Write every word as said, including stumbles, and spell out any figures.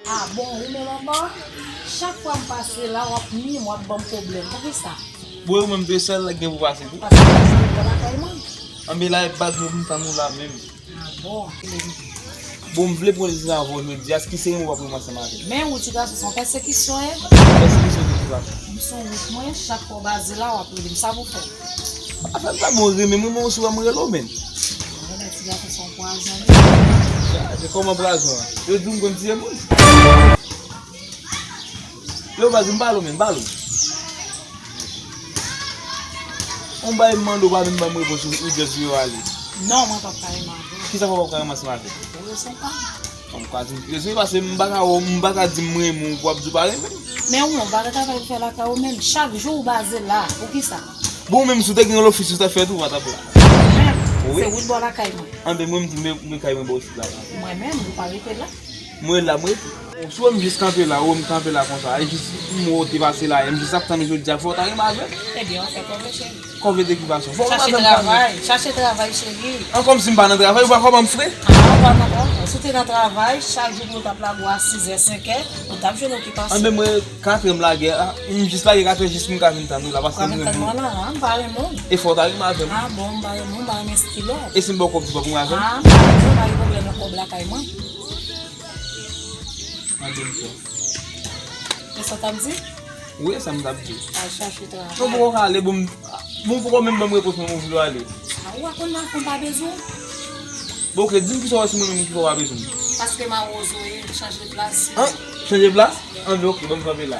Ah bon, ou menm anba? Chak fwa m pase la, w ap nwi m, w ap ban m pwoblèm. Poukisa? Bon, ou menm de sèl la gen pou pase tou. Paske m pase tout tan lakay mwen. Anben la, e baz mwen pou m tann ou la menm. Ah bon. Bon, m vle pran desizyon avè w jodi a, ki se yon w ap renmen ansanm avè m? Men ou ti gason, se yon pèsekisyon ye. Pèsekisyon de ki fason? M sou wout mwen, chak fwa w baze la, w ap rele m. Sa pou fè? Afè m pa bon renmen mwen, men ou si w ap m rele w, men. Mwen ti gason, se yon pwazon li. Chaje, kòman pwazon an? Yo di m konn tiye moun. Yo, baz, m pale w, men, m pale w. On bagay m mande w pa menm ban m repons, ou, ou just vire w ale. Non, mwen p ap ka renmen avè w. Kisa fè w p ap ka renmen ansanm avè m? Ou rezon pa m. Bon, m ka di m rezon, paske m pa ka wè w, m pa ka di m renmen w, w ap di w pa renmen m. Men ou menm, ou pa gen travay pou fè lakay ou menm. Chak jou ou baze la. Poukisa? Bon, ou menm, si w te gen yon lòt fi, si w t ap fè tou, ou pa t ap la. Menm, wi, se wout bò lakay mwen. Anben, mwen, m di, men, men kay mwen bò isit la. Mwen menm, ou pa rete la. Mwen la, mwen rete. Si w wè m jis kanpe la, ou wè m kanpe la konsa, e jis m wè w te pase la, e m jis ap tann ou jodi a, fò w ta renmen avè m. Ebyen, w ap fè kòve, cheri. Kòve de ki fason? Fò w renmen avè m kanmenm. Chache travay, chache travay, cheri. An, kòmsi m pa nan travay, ou pa kwè m fre? Ah, ou pa nan travay. Si w te nan travay, chak jou pou w t ap lage w a sizè, senkè, ou t ap jwenn okipasyon. Anben mwen, katrè m lage a, m jis lage katrè jis pou m ka vin tann ou la, paske m renmen w. Ou ka vin tann mwen la, ah, m pa renmen w. E fò w ta renmen avè m. Ah bon, m pa renmen w, m pa renmen stil ou. E si m ba w kòb, ou pa pou mwen avè m? Ah, m pa renmen w, m pa gen pwoblèm nan kòb lakay mwen. Anben m fè. E sa w t ap di? Wi, e sa m t ap di. Al chache travay. Non, poko ka ale, bon, m, bon, poko menm ban m repons mwen, mwen vle w ale. A, ou a konn nan fon pa bezwen. Bon, ok, di m kisa w wè sou mwen menm ki fè w pa bezwen m. Paske mawozo ye, li chanje plas. An, chanje plas? Anben, ok, ban m kanpe la.